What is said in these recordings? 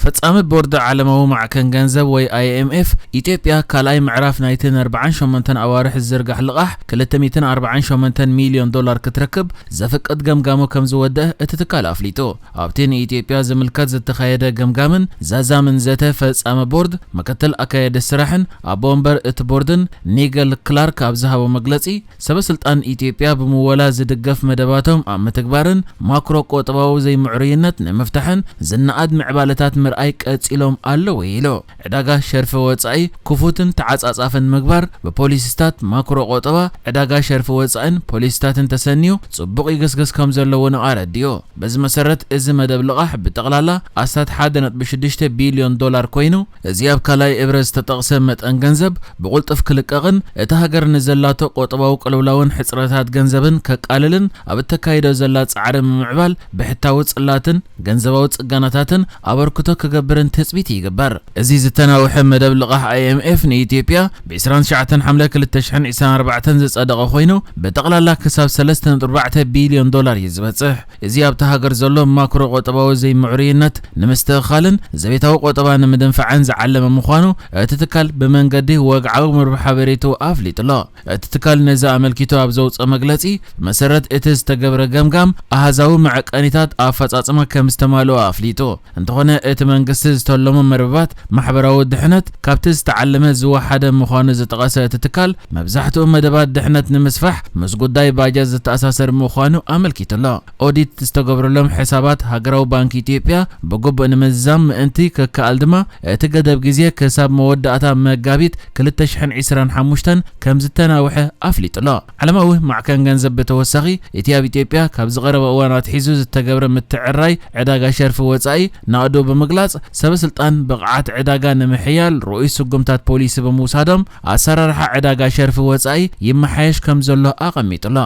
ፈጻሚ ቦርድ ዓለማዊ ማዕከን ገንዘብ ወይ ኣይ ኤም ኤፍ፣ ኢትዮጵያ ካልኣይ ምዕራፍ ናይቲ ን ኣርባዓን ሸሞንተን ኣዋርሕ ዝዝርጋሕ ልቓሕ ክልተ ሚእትን ኣርባዓን ሸሞንተን ሚልዮን ዶላር ክትረክብ ዘፍቅድ ገምጋሙ ከም ዝወደአ እቲ ትካል ኣፍሊጡ። ኣብቲ ንኢትዮጵያ ዝምልከት ዝተኻየደ ገምጋምን ዛዛምን ዘተ፣ ፈጻሚ ቦርድ፣ ምክትል ኣካያዲ ስራሕን ኣቦ ወንበር እቲ ቦርድን ኒገል ክላርክ ኣብ ዝሃቦ መግለጺ፣ ሰበ ስልጣን ኢትዮጵያ ብምወላ ዝድገፍ መደባቶም ኣብ ምትግባርን ማክሮ ቆጠባዊ ዘይምዕሩይነት ንምፍታሕን ዝነኣድ ምዕባለታት ምርኣይ ቀጺሎም ኣለዉ ኢሉ። ዕዳጋ ሸርፊ ወጻኢ ክፉትን ተዓጻጻፍን ምግባር፣ ብፖሊሲታት ማክሮ ቆጠባ፣ ዕዳጋ ሸርፊ ወጻኢን ፖሊሲታትን ተሰንዩ ጽቡቕ ይግስግስ ከም ዘሎ እውን ኣረዲኡ። በዚ መሰረት፣ እዚ መደብ ልቓሕ ብጠቕላላ ኣስታት ሓደ ነጥቢ ሽዱሽተ ቢልዮን ዶላር ኮይኑ፣ እዚ ኣብ ካልኣይ እብረ ዝተጠቕሰ መጠን ገንዘብ ብቕልጡፍ ክልቀቕን እታ ሃገር ንዘላቶ ቆጠባዊ ቅልውላውን ሕጽረታት ገንዘብን ከቃልልን ኣብ እተካይዶ ዘላ ጻዕሪ ምምዕባል ብሕታዊ ጽላትን ገንዘባዊ ጽገናታትን ኣበርክቶ ክገብርን ትጽቢት ይግበር። እዚ ዝተናውሐ መደብ ልቓሕ ኣይ ኤም ኤፍ ንኢትዮጵያ ብ ዕስራን ትሽዓተን ሓምለ ክልተ ሽሕን ዕስራን ኣርባዕተን ዝጸደቐ ኮይኑ፣ ብጠቕላላ ክሳብ ሰለስተ ነጥቢ ኣርባዕተ ቢልዮን ዶላር እዩ ዝበጽሕ። እዚ ኣብታ ሃገር ዘሎ ማክሮ ቆጠባዊ ዘይምዕሩይነት ንምስትኽኻልን ዘቤታዊ ቆጠባ ንምድንፋዕን ዝዓለመ ምዃኑ እቲ ትካል ብመንገዲ ወግዓዊ መርበብ ሓበሬትኡ ኣፍሊጡ ኣሎ። እቲ ትካል ነዚ ኣመልኪቱ ኣብ ዘውፅኦ መግለፂ፣ መሰረት እቲ ዝተገብረ ገምጋም ኣሃዛዊ መዐቀኒታት ኣፈፃፅማ ከም ዝተማልኦ ኣፍሊጡ። እንተኾነ፣ እቲ መንግስቲ ዝተለሞ መርበባት ማሕበራዊ ድሕነት ካብቲ ዝተዓለመ ዝወሓደ ምዃኑ ዝጠቐሰ እቲ ትካል፣ መብዛሕትኡ መደባት ድሕነት ንምስፋሕ ምስ ጉዳይ ባጀት ዝተኣሳሰር ምዃኑ ኣመልኪቱ ኣሎ። ኦዲት ዝተገብረሎም ሕሳባት ሃገራዊ ባንክ ኢትዮጵያ ብግቡእ ንምዝዛም ምእንቲ ክከኣል ድማ፣ እቲ ገደብ ግዜ ክሳብ መወዳእታ መጋቢት ክልተ ሽሕን ዕስራን ሓሙሽተን ከም ዝተናውሐ ኣፍሊጡ ኣሎ። ዓለማዊ ማዕከን ገንዘብ ብተወሳኺ፣ እቲ ኣብ ኢትዮጵያ ካብ ዝቐረበ እዋን ኣትሒዙ ዝተገብረ ምትዕርራይ ዕዳጋ ሸርፊ ወጻኢ ናእዱ ብምግላጽ፣ ሰበ ስልጣን ብቕዓት ዕዳጋ ንምሕያል ርኡይ ስጉምታት ፖሊሲ ብምውሳዶም፣ ኣሰራርሓ ዕዳጋ ሸርፊ ወጻኢ ይመሓየሽ ከም ዘሎ ኣቐሚጡ ኣሎ።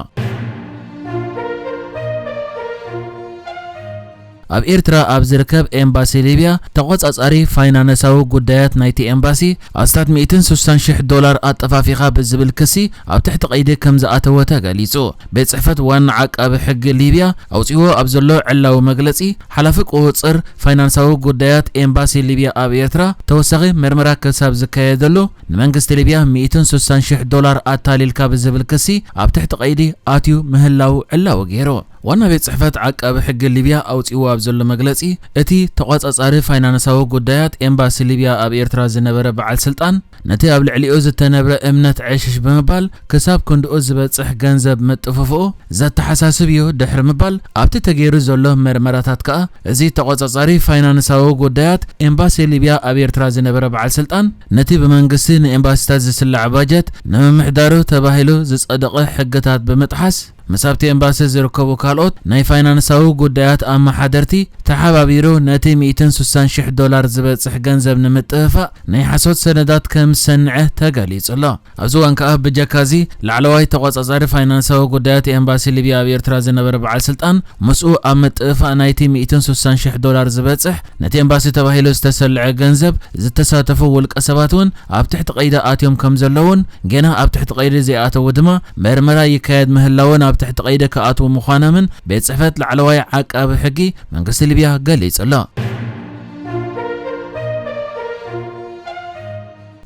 ኣብ ኤርትራ ኣብ ዝርከብ ኤምባሲ ሊብያ፣ ተቖጻጻሪ ፋይናንሳዊ ጉዳያት ናይቲ ኤምባሲ፣ ኣስታት ሚእትን ስሳን ሽሕ ዶላር ኣጠፋፊኻ ብዝብል ክሲ ኣብ ትሕቲ ቀይዲ ከም ዝኣተወ ተገሊጹ። ቤት ጽሕፈት ዋና ዓቃቢ ሕጊ ሊብያ ኣውጺዎ ኣብ ዘሎ ዕላዊ መግለጺ፣ ሓላፊ ቁጽጽር ፋይናንሳዊ ጉዳያት ኤምባሲ ሊብያ ኣብ ኤርትራ፣ ተወሳኺ መርመራ ክሳብ ዝካየደሉ፣ ንመንግስቲ ሊብያ ሚእትን ስሳን ሽሕ ዶላር ኣታሊልካ ብዝብል ክሲ ኣብ ትሕቲ ቀይዲ ኣትዩ ምህላው ዕላዊ ገይሩ። ዋና ቤት ጽሕፈት ዓቃቢ ሕጊ ሊብያ ኣውጺእዎ ኣብ ዘሎ መግለጺ፣ እቲ ተቖጻጻሪ ፋይናንሳዊ ጉዳያት ኤምባሲ ሊብያ ኣብ ኤርትራ ዝነበረ በዓል ስልጣን፣ ነቲ ኣብ ልዕሊኡ ዝተነብረ እምነት ዕሽሽ ብምባል፣ ክሳብ ክንድኡ ዝበጽሕ ገንዘብ ምጥፍፍኡ ዘተሓሳስብ እዩ ድሕሪ ምባል፣ ኣብቲ ተገይሩ ዘሎ መርመራታት ከኣ፣ እዚ ተቖጻጻሪ ፋይናንሳዊ ጉዳያት ኤምባሲ ሊብያ ኣብ ኤርትራ ዝነበረ በዓል ስልጣን፣ ነቲ ብመንግስቲ ንኤምባሲታት ዝስላዕ ባጀት ንምምሕዳሩ ተባሂሉ ዝጸደቐ ሕግታት ብምጥሓስ፣ ምስ ኣብቲ ኤምባሲ ዝርከቡ ካልኦት ናይ ፋይናንሳዊ ጉዳያት ኣመሓደርቲ ተሓባቢሩ ነቲ ሚእትን ስሳን ሽሕ ዶላር ዝበጽሕ ገንዘብ ንምጥፍፋእ ናይ ሓሶት ሰነዳት ከም ዝሰንዐ ተገሊጹ ኣሎ። ኣብዚ እዋን ከኣ ብጀካ እዚ ላዕለዋይ ተቖጻጻሪ ፋይናንሳዊ ጉዳያት ኤምባሲ ሊብያ ኣብ ኤርትራ ዝነበረ በዓል ስልጣን ምስኡ ኣብ ምጥፍፋእ ናይቲ ሚእትን ስሳን ሽሕ ዶላር ዝበጽሕ ነቲ ኤምባሲ ተባሂሉ ዝተሰልዐ ገንዘብ ዝተሳተፉ ውልቀ ሰባት እውን ኣብ ትሕቲ ቀይዲ ኣትዮም ከም ዘለውን፣ ገና ኣብ ትሕቲ ቀይዲ ዘይኣተዉ ድማ መርመራ ይካየድ ምህላውን ኣብ ትሕቲ ቀይዲ ክኣትዉ ምዃኖምን ቤት ጽሕፈት ላዕለዋይ ዓቃቢ ሕጊ መንግስቲ ሊብያ ገሊጹ ኣሎ።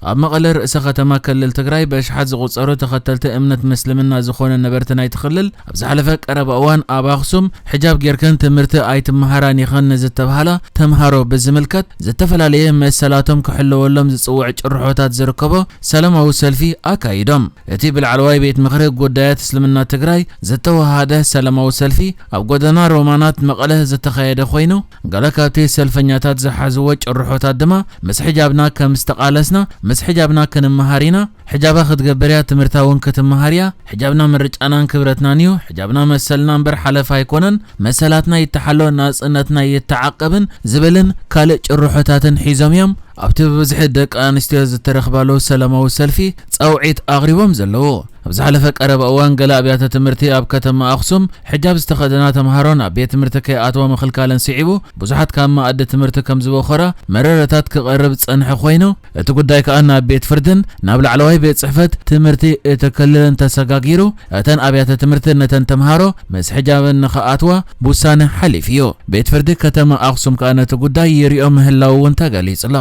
ኣብ መቐለ ርእሰ ከተማ ክልል ትግራይ ብኣሽሓት ዝቑጸሩ ተኸተልቲ እምነት ምስልምና ዝኾነ ነበርቲ ናይቲ ክልል፣ ኣብ ዝሓለፈ ቀረባ እዋን ኣብ ኣኽሱም ሕጃብ ጌርክን ትምህርቲ ኣይትመሃራን ኢኽን ንዝተባህላ ተምሃሮ ብዝምልከት፣ ዝተፈላለየ መሰላቶም ክሕለወሎም ዝጽውዕ ጭርሖታት ዝርከቦ ሰላማዊ ሰልፊ ኣካይዶም። እቲ ብላዕለዋይ ቤት ምኽሪ ጉዳያት እስልምና ትግራይ ዝተወሃደ ሰላማዊ ሰልፊ፣ ኣብ ጎደና ሮማናት መቐለ ዝተኻየደ ኮይኑ፣ ገለ ካብቲ ሰልፈኛታት ዝሓዝዎ ጭርሖታት ድማ፣ ምስ ሕጃብና ከም ዝተቓለስና፣ ምስ ሕጃብና ክንመሃር ኢና፣ ሕጃባ ክትገብር እያ፣ ትምህርታ እውን ክትመሃር እያ፣ ሕጃብና ምርጫናን ክብረትናን እዩ፣ ሕጃብና መሰልና እምበር ሓለፋ ኣይኮነን፣ መሰላትና ይተሓሎ፣ ናጽነትና ይተዓቀብን ዝብልን ካልእ ጭርሖታትን ሒዞም እዮም ኣብቲ ብብዝሒ ደቂ ኣንስትዮ ዝተረኽባሉ ሰላማዊ ሰልፊ ጻውዒት ኣቕሪቦም ዘለዉ። ኣብ ዝሓለፈ ቀረባ እዋን ገለ ኣብያተ ትምህርቲ ኣብ ከተማ ኣኽሱም ሕጃብ ዝተኸደና ተምሃሮ ናብ ቤት ትምህርቲ ከይኣትዋ ምኽልካለን ስዒቡ ብዙሓት ካብ መኣዲ ትምህርቲ ከም ዝበኾራ መረረታት ክቐርብ ዝጸንሐ ኮይኑ፣ እቲ ጉዳይ ከኣ ናብ ቤት ፍርድን ናብ ላዕለዋይ ቤት ጽሕፈት ትምህርቲ እቲ ክልልን ተሰጋጊሩ፣ እተን ኣብያተ ትምህርቲ ነተን ተምሃሮ ምስ ሕጃበን ንኽኣትዋ ውሳነ ሓሊፉ እዩ። ቤት ፍርዲ ከተማ ኣኽሱም ከኣ ነቲ ጉዳይ ይሪኦ ምህላው እውን ተገሊጹ ኣሎ።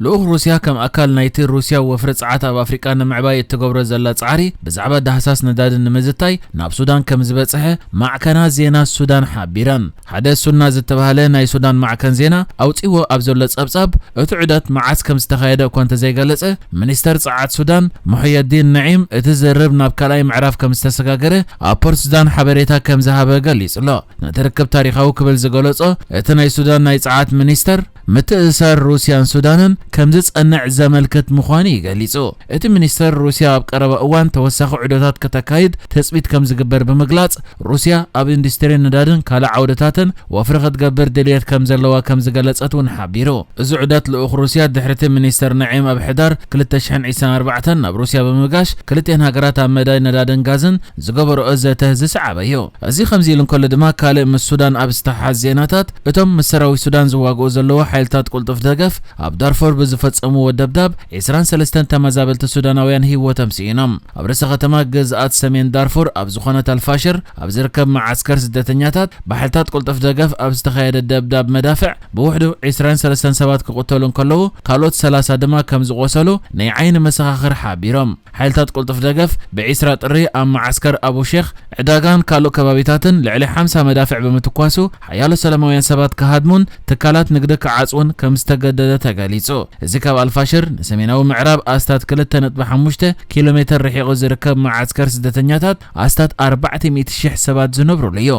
ልኡኽ ሩስያ ከም ኣካል ናይቲ ሩስያ ወፍሪ ጸዓት ኣብ ኣፍሪቃ ንምዕባይ እትገብሮ ዘላ ጻዕሪ ብዛዕባ ዳህሳስ ነዳዲ ንምዝታይ ናብ ሱዳን ከም ዝበጽሐ ማዕከናት ዜና ሱዳን ሓቢረን። ሓደ ሱና ዝተባህለ ናይ ሱዳን ማዕከን ዜና ኣውጺዎ ኣብ ዘሎ ጸብጻብ፣ እቲ ዑደት መዓስ ከም ዝተኻየደ እኳ እንተዘይገለጸ፣ ሚኒስተር ጸዓት ሱዳን ሙሕየዲን ነዒም እቲ ዝርርብ ናብ ካልኣይ ምዕራፍ ከም ዝተሰጋገረ ኣብ ፖርት ሱዳን ሓበሬታ ከም ዝሃበ ገሊጹ ኣሎ። ነቲ ርክብ ታሪኻዊ ክብል ዝገለጾ እቲ ናይ ሱዳን ናይ ጸዓት ሚኒስተር፣ ምትእስሳር ሩስያን ሱዳንን ከም ዝጸንዕ ዘመልክት ምዃኑ እዩ ገሊጹ። እቲ ሚኒስተር፣ ሩስያ ኣብ ቀረባ እዋን ተወሳኺ ዑደታት ከተካይድ ትጽቢት ከም ዝግበር ብምግላጽ፣ ሩስያ ኣብ ኢንዱስትሪ ነዳድን ካልእ ዓውድታትን ወፍሪ ክትገብር ድልየት ከም ዘለዋ ከም ዝገለጸት እውን ሓቢሩ። እዚ ዑደት ልኡኽ ሩስያ ድሕሪቲ ሚኒስተር ነዒም ኣብ ሕዳር ክልተ ሽሕን ዕስራን ኣርባዕተን ናብ ሩስያ ብምጋሽ ክልቲኤን ሃገራት ኣብ መዳይ ነዳድን ጋዝን ዝገበርኦ ዘተ ዝሰዓበ እዩ። እዚ ከምዚ ኢሉ እንከሎ ድማ ካልእ ምስ ሱዳን ኣብ ዝተሓዝ ዜናታት እቶም ምስ ሰራዊት ሱዳን ዝዋግኡ ዘለዉ ሓይልታት ቅልጡፍ ደገፍ ኣብ ዳርፎር ብዝፈጸምዎ ደብዳብ ዕስራን ሰለስተን ተመዛበልቲ ሱዳናውያን ህይወቶም ስኢኖም። ኣብ ርእሰ ከተማ ግዝኣት ሰሜን ዳርፉር ኣብ ዝኾነት ኣልፋሽር ኣብ ዝርከብ መዓስከር ስደተኛታት ብሓይልታት ቅልጡፍ ደገፍ ኣብ ዝተኻየደ ደብዳብ መዳፍዕ ብውሕዱ ዕስራን ሰለስተን ሰባት ክቕተሉ እንከለዉ ካልኦት ሰላሳ ድማ ከም ዝቖሰሉ ናይ ዓይኒ መሰኻኽር ሓቢሮም። ሓይልታት ቅልጡፍ ደገፍ ብዕስራ ጥሪ ኣብ መዓስከር ኣቡ ሼኽ፣ ዕዳጋን ካልእ ከባቢታትን ልዕሊ ሓምሳ መዳፍዕ ብምትኳሱ ሓያሎ ሰላማውያን ሰባት ክሃድሙን ትካላት ንግዲ ክዓጽውን ከም ዝተገደደ ተገሊጹ። እዚ ካብ ኣልፋሽር ንሰሜናዊ ምዕራብ ኣስታት ክልተ ነጥቢ ሓሙሽተ ኪሎ ሜተር ርሒቑ ዝርከብ መዓስከር ስደተኛታት ኣስታት ኣርባዕተ ሚእቲ ሽሕ ሰባት ዝነብሩሉ እዩ።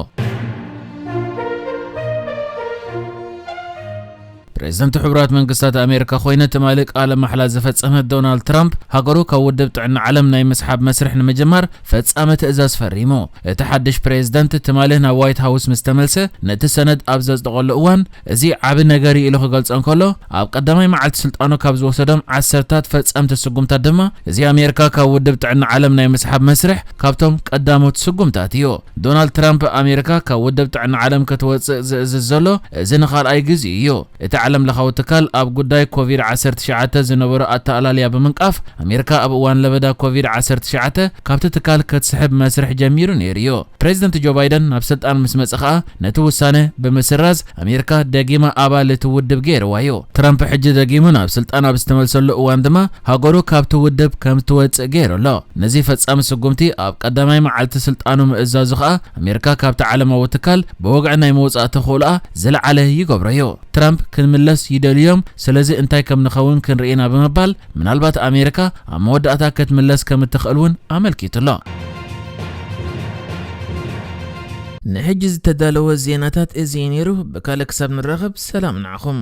ፕሬዝደንት ሕቡራት መንግስታት ኣሜሪካ ኮይነ ትማሊ ቃለ ማሕላ ዝፈጸመ ዶናልድ ትራምፕ ሃገሩ ካብ ውድብ ጥዕና ዓለም ናይ ምስሓብ መስርሕ ንምጅማር ፈጻሚ ትእዛዝ ፈሪሙ። እቲ ሓድሽ ፕሬዝደንት ትማሊ ናብ ዋይት ሃውስ ምስ ተመልሰ ነቲ ሰነድ ኣብ ዘጽደቐሉ እዋን፣ እዚ ዓቢ ነገር እዩ ኢሉ ክገልጾ እንከሎ፣ ኣብ ቀዳማይ መዓልቲ ስልጣኑ ካብ ዝወሰዶም ዓሰርታት ፈጸምቲ ስጉምታት ድማ፣ እዚ ኣሜሪካ ካብ ውድብ ጥዕና ዓለም ናይ ምስሓብ መስርሕ ካብቶም ቀዳሞት ስጉምታት እዩ። ዶናልድ ትራምፕ ኣሜሪካ ካብ ውድብ ጥዕና ዓለም ክትወጽእ ዝእዝዝ ዘሎ እዚ ንኻልኣይ ግዜኡ እዩ። እቲ ዓለም ለኻዊ ትካል ኣብ ጉዳይ ኮቪድ ዓሰርተ ትሽዓተ ዝነበሮ ኣተኣላልያ ብምንቃፍ፣ ኣሜሪካ ኣብ እዋን ለበዳ ኮቪድ ዓሰርተ ትሽዓተ ካብቲ ትካል ክትስሕብ መስርሕ ጀሚሩ ነይሩ እዩ። ፕሬዚደንት ጆ ባይደን ናብ ስልጣን ምስ መጸ ኸኣ ነቲ ውሳነ ብምስራዝ ኣሜሪካ ደጊማ ኣባል እቲ ውድብ ገይርዋ እዩ። ትራምፕ ሕጂ ደጊሙ ናብ ስልጣን ኣብ ዝተመልሰሉ እዋን ድማ ሃገሩ ካብቲ ውድብ ከም ትወጽእ ገይሩ ኣሎ። ነዚ ፈጻሚ ስጉምቲ ኣብ ቀዳማይ መዓልቲ ስልጣኑ ምእዛዙ ኸኣ ኣሜሪካ ካብቲ ዓለማዊ ትካል ብወግዒ ናይ መውጻእ ተኽእሎኣ ዝለዓለ ይገብሮ እዩ። ትራምፕ ክንምለስ ይደልዮም፣ ስለዚ እንታይ ከም ንኸውን ክንርኢ ኢና ብምባል ምናልባት ኣሜሪካ ኣብ መወዳእታ ክትምለስ ከም እትኽእል እውን ኣመልኪቱ ኣሎ። ንሕጂ ዝተዳለወ ዜናታት እዚ እዩ ነይሩ። ብካልእ ክሳብ ንራኸብ ሰላም ንዓኹም።